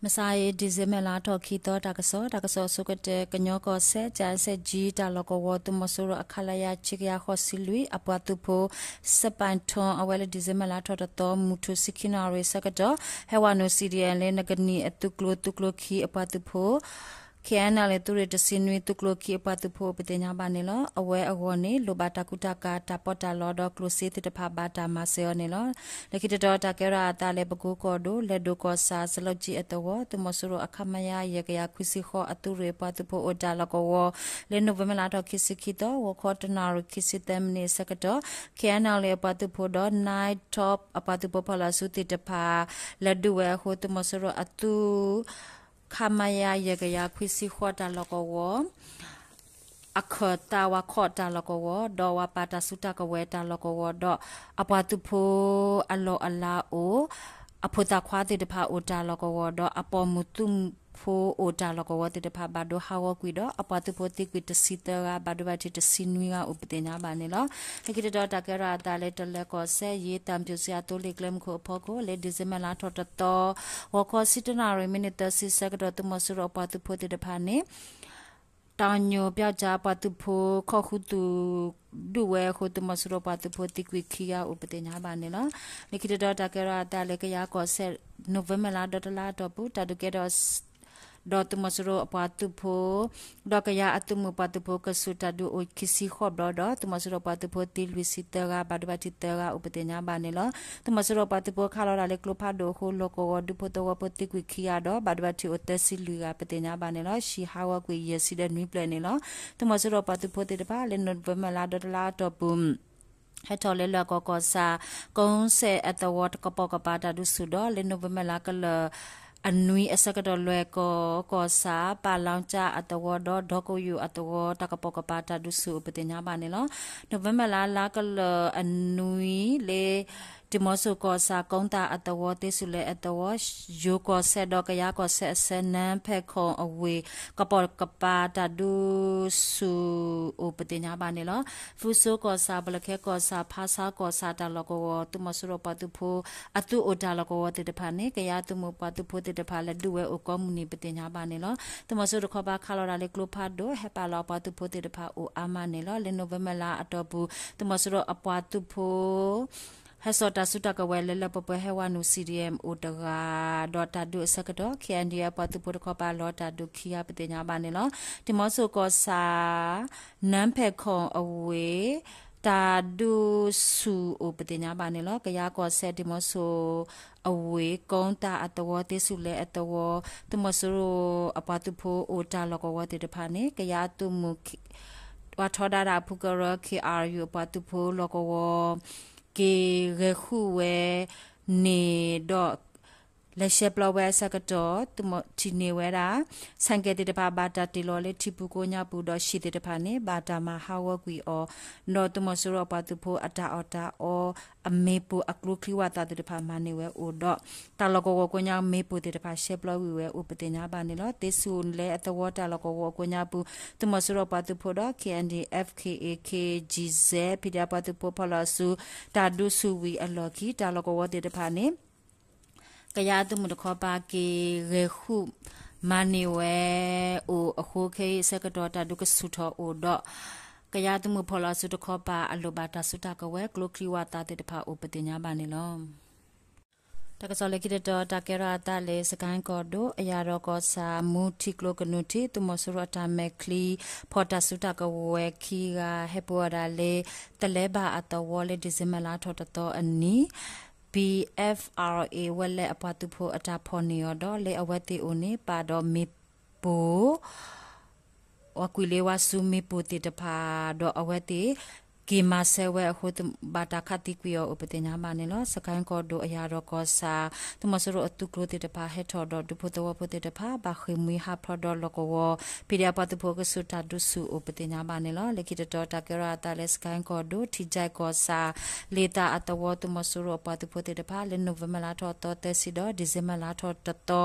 မုၢ်ဆါအံၤ December လါထီၣ်ခံသီ တၢ်ကစီၣ်, တၢ်ကစီၣ်အဆိကတၢၢ် ကညီကီၢ်စဲၣ် ကၠဲးစဲၣ်ကၠံ တၢ်လီၢ်ကဝီၤ သုးမီၤစိရိၤအ ခလရ ခံကယၤဃိးဆံလွံၢ် အပှၤသုးဖိ စပၣ်ထီ အဝဲလၢ December လါထီၣ်တသီ မုၢ်ထူၣ်ဆံခံနၣ်ရံၣ်ဆၢကတီၢ် ဟဲဝဲနုာ် C D M လၢနကနံၣ်အသုးကျိၤ သုးကျိၤခံအပှၤသုးဖိ K N L A သုးရ့ၣ်တဆံနွံ သုးကျိၤခံအပှၤသုးဖိ ပသ့ၣ်ညါဘၣ်န့ၣ်လီၤ. အဝဲအဂီၢ်န့ၣ် လိၣ်ဘၣ်တၢ်ကူတၢ်ကၤ တၢ်ပီးတၢ်လီဒီးကျိၣ်စ့သ့ၣ်တဖၣ်ဘၣ်တၢ်မၤစၢၤအီၤန့ၣ်လီၤ. လၢခံတတီၤတၢ်ကဲထီၣ်အသးလၢပကိကီၢ်ဒိၣ် လဲၤဒိၣ်ကီၢ်ဆၣ် စလီကၠံအသဝီ သုးမီၤစိရိၤအ ခမရ ယဲၢ်ကယၤခွံဆံဃိး အသုးရ့ၣ်အပှၤသုးဖိအိၣ်တၢ်လီၢ်ကဝီၤ လၢ November လါထီၣ်ခံဆံခံသီ ဂီၤခီတနၣ်ရံၣ်ခံဆံသၢမံးနံးအဆၢကတီၢ် K N L A အပှၤသုးဖိဒီး Nine Top အပှၤသုးဖိဖီၣ်လီၤစုသ့ၣ်တဖၣ် လဲၤဒုးဝဲအဃိ သုးမီၤစိရိၤအသုး ခမရ ယဲၢ်ကယၤခွံဆံဃိး တၢ်လီၢ်ကဝီၤ အခၢၣ်သးဝၤခီၣ်တၢ်လီၢ်ကဝီၤ ဒီးဝၤပာ်တၢ်စုတၢ်ကဝဲၤတၢ်လီၢ်ကဝီၤဒီး အပှၤသုးဖိအလီၢ်အလၤအိၣ် အဖိသၣ်ခွါသ့ၣ်တဖၣ်အိၣ်တၢ်လီၢ်ကဝီၤဒီး အပိာ်မုၣ်သုးဖိအိၣ်တၢ်လီၢ်ကဝီၤသ့ၣ်တဖၣ် ဘၣ်ဒိဟးဂီၤကွံာ်ဒီး အပှၤသုးဖိသံကွံာ်တဆံသၢဂၤ ဘၣ်ဒိဘၣ်ထံးတဆံနွံဂၤအိၣ်ပသ့ၣ်ညါဘၣ်န့ၣ်လီၤ. လၢခံတတီၤတၢ်ကဲထီၣ်အသးလၢ တလဲၤကီၢ်စဲၣ် ယ့သၣ်ပၠိၣ်စံအသိလ့ၣ်ကျဲမုၢ်ခိၣ်အဖီခိၣ် လၢ December လါထီၣ်တသီ ဂီၤခီဆံတနၣ်ရံၣ်မံးနံးသၢဆံဆၢကတီၢ် သုးမီၤစိရိၤအပှၤသုးဖိသ့ၣ်တဖၣ်န့ၣ် တၢ်ညိၣ်ပျီကၠၣ်ပှၤသုးဖိခီၣ်ဃုသုး ဒုးဝဲအဃိ သုးမီၤစိရိၤပှၤသုးဖိသံကွံာ်ခံဂၤအိၣ်ပသ့ၣ်ညါဘၣ်န့ၣ်လီၤ. လၢခံတတီၤတၢ်ကဲထီၣ်အသးလၢကယၤကီၢ်စဲၣ် November လါဒီတလါအတီၢ်ပူၤ တၢ်ဒုးကဲထီၣ် ဒီးသုးမီၤစိရိၤအပှၤသုးဖိ ဒီးကယၤအသုးမုၢ်ပှၤသုးဖိကဆူးတၢ်ဒုးအိၣ်ခံဆံဃိးဘျီဒီး သုးမီၤစိရိၤပှၤသုးဖိသံလွံၢ်ဆံသၢဂၤ ဘၣ်ဒိဘၣ်ထံးသၢဂၤအိၣ်ပသ့ၣ်ညါဘၣ်န့ၣ်လီၤ. သုးမီၤစိရိၤပှၤသုးဖိခးလီၤတၢ်လၢကျိဖးဒိၣ်အဃိ လီၢ်ကဝီၤဒူဖိသဝီဖိသံကွံာ်ခံဂၤဒီး ဘၣ်ဒိဘၣ်ထံးအိၣ်သၢဆံလွံၢ်ဂၤပသ့ၣ်ညါဘၣ်န့ၣ်လီၤ. ဟံၣ်ဟးဂီၤကွံာ်ယဲၢ်ဆံဒီးနွံဖျၢၣ်န့ၣ်လီၤ. သုးမီၤစိရိၤပှၤသုးဖိသ့ၣ်တဖၣ်လၢ November လါဒီတလါအတီၢ်ပူၤ ဟဲထီၣ်လၢလွဲၢ်ကီၢ်ကီၢ်ဆၣ် ကိစဲၣ်အသဝီတကပိာ်ကပၤတၢ်ဒုးဆူၣ်ဒီး လၢ November လါကလၢာ်အနွံအဆၢကတီၢ် လွဲၢ်ကီၢ်ကီၢ်ဆၣ် ပၢ်လီကၠၣ်အသဝီဒီး ဒီကယိၣ်အသဝီ တၢ်ကပိာ်ကပၤတၢ်ဒုးဆူၣ်အိၣ်ပသ့ၣ်ညါဘၣ်န့ၣ်လီၤ. November လါလါကလၢာ်အနွံလၢ ဒံၣ်မီဆိၣ်ကီၢ်ဆၣ် ကိသၣ်အသဝီ သ့ဆူၣ်လဲအသဝီ ယိၤကီၢ်စဲၣ်ဒီးကယၤကီၢ်စဲၣ်အဆၢ နၢဖဲၣ်ခိၣ်အဝ့ၢ် ကပိာ်ကပၤတၢ်ဒုးဆူၣ်အိၣ်ပသ့ၣ်ညါဘၣ်န့ၣ်လီၤ. ဖရူစိကီၢ်ဆၣ် ဘီလၣ်ခဲကီၢ်ဆၣ် ဖါဆါကီၢ်ဆၣ်တၢ်လီၢ်ကဝီၤ သုးမီၤစိရိၤပှၤသုးဖိ အသုးအိၣ်တၢ်လီၢ်ကဝီၤသ့ၣ်တဖၣ်န့ၣ် ကယၤသုးမုၢ်ပှၤသုးဖိသ့ၣ်တဖၣ်လဲၤဒုးဝဲအိၣ်ကိးမုၢ်နံၤပသ့ၣ်ညါဘၣ်န့ၣ်လီၤ. သုးမီၤစိရိၤတခီပၤခးလီၤတၢ်လၢကျိဖးဒိၣ် ဟဲပာ်လီၤအပှၤသုးဖိသ့ၣ်တဖၣ်အိၣ်အါမးန့ၣ်လီၤ. လၢ November လါအတီၢ်ပူၤ သုးမီၤစိရိၤအပှၤသုးဖိ ဟဲစိာ်တၢ်စုတၢ်ကဝဲၤလၢလၢပှဲၤပှဲၤ ဟဲဝဲနုာ် C D M အိၣ်တဂၤ ဒီးတၢ်ဒုးအဆၢကတီၢ် K N D F ပှၤသုးဖိတခီပၤလီၤတၢ်ဒုးခံဂၤပသ့ၣ်ညါဘၣ်န့ၣ်လီၤ. ဒံၣ်မီဆိၣ်ကီၢ်ဆၣ် နၢဖဲၣ်ခိၣ်အဝ့ၢ် တၢ်ဒုးဆူၣ်အိၣ်ပသ့ၣ်ညါဘၣ်န့ၣ်လီၤ. ကယၤကီၢ်စဲၣ် ဒံၣ်မီဆိၣ်အဝ့ၢ် ကိသၣ်အသဝီ သ့ဆူၣ်လဲအသဝီ သုးမီၤစိရိၤအပှၤသုးဖိအိၣ်တၢ်လီၢ်ကဝီၤသ့ၣ်တဖၣ်န့ၣ် ကယၤသုးမုၢ် ပှၤထီဒါတၢ်အဖုကရၢ K R U အပှၤသုးဖိလီၢ်ကဝီၤ က့ၤဂဲၤဃုာ်ဝဲန့ၣ်ဒီး လဲၤရှဲပျီဝဲအဆၢကတီၢ် ထံၣ်န့ၢ်ဝဲဒၣ် ဆဲးကဲးသ့ၣ်တဖၣ်ဘၣ်တၢ်တ့ၢ်လီၤလၢထံပူၤကိးညါပူၤဒီး ဟံၣ်သ့ၣ်တဖၣ်န့ၣ် ဘၣ်တၢ်မၤဟးဂီၤကွံာ်အီၤ ဒီးသုးမီၤစိရိၤအပှၤသုးဖိအတၢ်အီၣ်တၢ်အီ အမ့ၣ်ပိၢ်အကျိချံဝးသးသ့ၣ်တဖၣ်မၤန့ၢ်ဝဲအိၣ်ဒီး တၢ်လီၢ်ကဝီၤကိးညါမ့ၣ်ပိၢ်သ့ၣ်တဖၣ်ရှဲပျီဝံၤဝဲအိၣ်ပသ့ၣ်ညါဘၣ်န့ၣ်လီၤ. သ့ဆူၣ်လဲအသဝီတၢ်လီၢ်ကဝီၤအကိးညါပူၤ သုးမီၤစိရိၤပှၤသုးဖိဒီး K N D F K A K G Z P D F ပှၤသုးဖိဖီၣ်လီၤအစု တၢ်ဒုးဆူၣ်ဝံၤအလီၢ်ခံ တၢ်လီၢ်ကဝီၤသ့ၣ်တဖၣ်န့ၣ် ကယၤသုးမုၢ်တခီပၤက့ၤဂဲၤဃုာ်မၤန့ၢ်ဝဲအိၣ်အဃိ ခဲအံၤအဆၢကတီၢ်တၢ်ဒုးကဆူၣ်ထီၣ်အိၣ်ဒီး ကယၤသုးမုၢ်ဖီၣ်လီၤအစုတခီပၤ အလိၣ်ဘၣ်တၢ်စုတၢ်ကဝဲၤ ကျိချံဝးသးသ့ၣ်တဖၣ်အိၣ်ပသ့ၣ်ညါဘၣ်န့ၣ်လီၤ. တၢ်ကစီၣ်လၢခံတတီၤ တၢ်ကဲထီၣ်အသးလၢ စကဲၣ်ကီၢ်ဒိၣ် အယၣ်ဒီးကီၢ်ဆၣ် မူထံကျိကနုၢ်ထံး သုးမီၤစိရိၤအတၢ်မဲာ်ချံ ဖီၣ်တၢ်စုတၢ်ကဝဲၤခံဂၤ ဟဲပၢအီၤဒၣ်လၢ သလဲဘၣ်အသဝီလၢ December လါထီၣ်တသီအနံၤ P F R A ဝဲလဲၣ်အပှၤသုးဖိအတၢ်ဖီၣ်န့ၢ်အီၤဒီး လၢအဝဲသ့ၣ်အိၣ်န့ၣ် ပာ်ဒီးမ့ၣ်ပိၢ် ဝဲကွံာ်လၢဝါဆူမ့ၣ်ပိၢ်သ့ၣ်တဖၣ်ဒီး အဝဲသ့ၣ်က့ၤမၤစၢၤဝဲအဃိ ဘၣ်တၢ်ခးသံကွံာ်အီၤအိၣ်ပသ့ၣ်ညါဘၣ်န့ၣ်လီၤ. စကဲၣ်ကီၢ်ဒိၣ်အယၣ်ဒီးကီၢ်ဆၣ် သုးမီၤစိရိၤအသုးကျိၤသ့ၣ်တဖၣ် ဟဲထီၣ်ဒီးဒူဖိသဝီဖိသ့ၣ်တဖၣ် ဘၣ်ဃ့ၢ်မှံဟးဖျိးဒီးလီၢ်ကဝီၤ P D F ပှၤသုးဖိကဆူးတၢ်ဒုးဆူၣ်အိၣ်ပသ့ၣ်ညါဘၣ်န့ၣ်လီၤ. လၢခံတတီၤ တၢ်ကဲထီၣ်အသးလၢ စကဲၣ်ကီၢ်ဒိၣ် ထံကၠဲၣ်ကီၢ်ဆၣ် လ့ၤသးအသဝီ သုးမီၤစိရိၤအပှၤသုးဖိသ့ၣ်တဖၣ် လၢ November လါထီၣ်သီသၢဆံဒီး December လါထီၣ်တသီ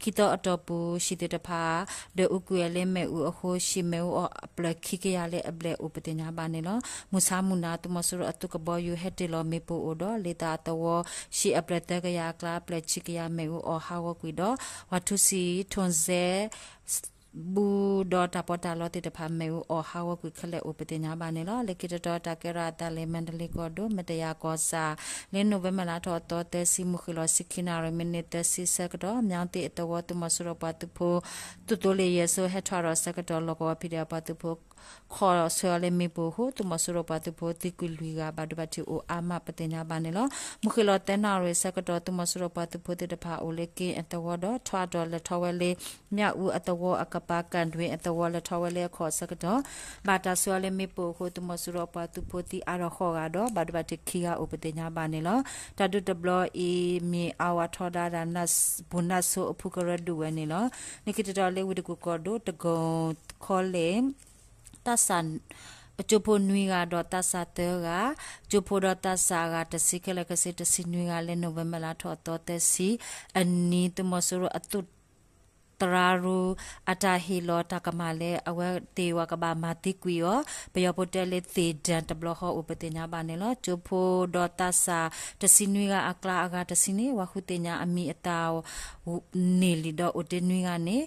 ခံသီအတီၢ်ပူၤ ဟံၣ်သ့ၣ်တဖၣ် ဒီးအူကွံာ်ဝဲလၢမ့ၣ်အူအဃိ ဟံၣ်မ့ၣ်အူအီၣ်အပျၢၢ်ခံကယၤလၢအဘျဲၣ်အိၣ်ပသ့ၣ်ညါဘၣ်န့ၣ်လီၤ. ဆါမုၢ်နၤ သုးမီၤစိရိၤအသုးကဘီယူၤ ဟဲတ့ၢ်လီၤမ့ၣ်ပိၢ်အိၣ်ဒီး လ့သးအသဝီ ရှံၣ်အပျဲၢ်သၢကယၤအကျါ အပျဲၢ်ဆံကယၤမ့ၣ်အူအီၣ်ဟးဂီၤကွံာ်ဒီး ဝၤထူစံၣ် ထိၣ်စဲ ဘူးဒီးတၢ်ပီးတၢ်လီသ့ၣ်တဖၣ် မ့ၣ်အူအီၣ်ဟးဂီၤကွံာ်ခဲလၢာ်အိၣ်ပသ့ၣ်ညါဘၣ်န့ၣ်လီၤ. လၢခံတတီၤ တၢ်ကဲထီၣ်အသးလၢ မါဒလ့ကီၢ်ဒိၣ် မတယၤကီၢ်ဆၣ် လၢနိၣ်ဝ့ဘၢၣ်လါထီၣ်အသီသၢဆံ မုၢ်ဃ့ၢ်လီၤ ဆံခံနၣ်ရံၣ် မံးနံးသၢဆံဆၢကတီၢ် မၠီသ့ၣ်အသဝီ သုးမီၤစိရိၤပှၤသုးဖိ သုးသိလ့ၣ်ယဲၢ်စိ ဟဲထီၣ်ဒီးဆၢကတီၢ် လီၢ်ကဝီၤ ဖံးဒဲး ပှၤသုးဖိ ခီၣ်ဆှၢအီၤလၢမ့ၣ်ပိၢ်အဃိ သုးမီၤစိရိၤပှၤသုးဖိသံကွံာ်လွံၢ်ဂၤ ဘၣ်ဒိဘၣ်ထံးအိၣ်အါမးပသ့ၣ်ညါဘၣ်န့ၣ်လီၤ. မုၢ်ဃ့ၢ်လီၤသၢနၣ်ရံၣ်ဆၢကတီၢ် သုးမီၤစိရိၤပှၤသုးဖိသ့ၣ်တဖၣ်အိၣ်လၢက့အသဝီဒီး ထီၣ်အါထီၣ်လဲၤထီၣ်ဝဲလၢ မၠၣ်အူအသဝီအကပၤ ကၣ်ဒွ့အသဝီ လဲၤထီၣ်ဝဲလၢအခီၣ်ဆၢကတီၢ် ဘၣ်တၢ်ဆှၢအီၤလၢမ့ၣ်ပိၢ်အဃိ သုးမီၤစိရိၤအပှၤသုးဖိသံအါထီၣ်ဃိးဂၤဒီး ဘၣ်ဒိဘၣ်ထံးခံဂၤအိၣ်ပသ့ၣ်ညါဘၣ်န့ၣ်လီၤ. တၢ်ဒုးတဘျီအံၤ မ့ၢ်အါဝဲထီဒါတၢ် ဘူးနၢ်ဆိအဖုကရၢဒုးဝဲန့ၣ်လီၤ. လၢခံတတီၤလၢဝ့ၢ်တကူၣ်ကီၢ်ဒိၣ် တကီၢ်ခီလဲၣ် သးစၢ် ကၠိဖိနွံဂၤဒီးသးစၢ်သၢဂၤ, ကၠိဖိဒီးသးစၢ်အဂၤတဆံ ခဲလၢာ်ခဲဆ့တဆံနွံဂၤ လၢနိၣ်ဝ့ဘၢၣ်လါထီၣ်အသီသၢဆံအနံၤ သုးမီၤစိရိၤအသုးသရၣ်ရူ အတၢ်ဟ့ၣ်လီၤတၢ်ကမၣ်လၢ အဝဲသ့ၣ်ဝၤကဘၣ်မၤသံကွံာ်အီၤ ပယီၤဖိတဲလၢသ့ၣ်ဒၢၣ်တဘျီဃီအိၣ်ပသ့ၣ်ညါဘၣ်န့ၣ်လီၤ. ကၠိဖိဒီးသးစၢ်တဆံနွံဂၤအကျါအဂၤတဆံန့ၣ် ဝၤဃုသ့ၣ်ညါအမံၤအသၣ် န့ၢ်လံဒီးအိၣ်တ့ၢ်နွံဂၤန့ၣ်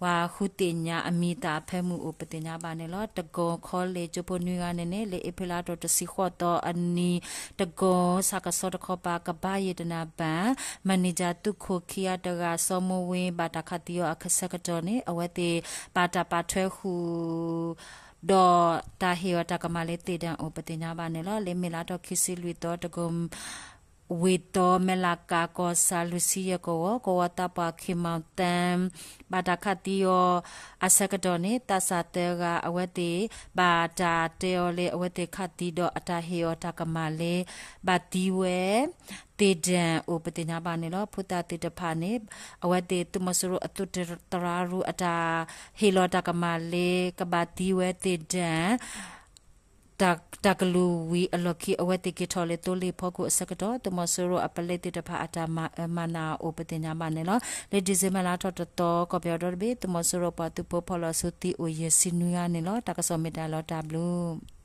ဝၤဃုသ့ၣ်ညါအမံၤအသၣ်အဖၢမုၢ်အိၣ်ပသ့ၣ်ညါဘၣ်န့ၣ်လီၤ. တကီၢ်ခီလဲၣ် ကၠိဖိနွံဂၤန့ၣ်န့ၣ် လၢအ့ဖြ့လါထီၣ်တဆံဃိးသီအနံၤ တကီၢ်ဆၣ်ကဆီတခီပၤ ကဘါယံာ်တနၢ်ပၣ် မၤန့ၢ်ကၠၣ်သုးခိၣ်ခံဂၤတဂၤ စီၤမိၢ်ဝ့ ဘၣ်တၢ်ခးသံအီၤအဆၢကတီၢ်န့ၣ် အဝဲသ့ၣ်ဘၣ်တၢ်ပာ်ထွဲဃုာ် ဒီးတၢ်ဟ့ၣ်အီၤတၢ်ကမၣ်လၢသ့ၣ်ဒၢၣ်အိၣ်ပသ့ၣ်ညါဘၣ်န့ၣ်လီၤ. လၢမ့ၢ်လါထီၣ်ခံဆံလွံၢ်သီ တကီၢ် ဝ့ၢ်သီ မဲၢ်လးကး ကီၢ်ဆၣ်လွံၢ်ဆံယဲၢ်ကဝီၤ ကဝီၤသးပှၢ် ခ့မီၣ်သၣ် ဘၣ်တၢ်ခးသံအီၤအဆၢကတီၢ်န့ၣ် သးစၢ်သၢဂၤ အဝဲသ့ၣ် ဘၣ်တၢ်တဲအီၤလၢ အဝဲသ့ၣ်ခးသံဒီးအတၢ်ဟ့ၣ်အီၤတၢ်ကမၣ်လၢ ဘၣ်သံဝဲ သ့ၣ်ဒၢၣ်အိၣ်ပသ့ၣ်ညါဘၣ်န့ၣ်လီၤ. ဖိသၣ်သ့ၣ်တဖၣ်န့ၣ် အဝဲသ့ၣ်သုးမီၤစိရိၤအသုးသရၣ်ရူအတၢ်ဟ့ၣ်လီၤတၢ်ကမၣ်လၢ ကဘၣ်သံဝဲသ့ၣ်ဒၢၣ် တၢ်ကလုၢ်ဝံၤအလီၢ်ခံ အဝဲသ့ၣ်က့ၤထီၣ်လၢသိလ့ၣ်ဖီခိၣ်အဆၢကတီၢ် သုးမီၤစိရိၤအပလဲသ့ၣ်တဖၣ်အတၢ်မၤအၢမၤနးအိၣ်ပသ့ၣ်ညါဘၣ်န့ၣ်လီၤ. လၢဒံၣ်စ့ဘၢၣ်လါထီၣ်တသီ ကီၢ်ပယီၤဒီတဘ့ၣ် သုးမီၤစိရိၤပှၤသုးဖိဖီၣ်လီၤဆူသံအိၣ်ယဲၢ်ဆံနွံဂၤန့ၣ်လီၤ. တၢ်ကစီၣ်မ့ၢ်တၢ်လီၤတၢ်ဘျုး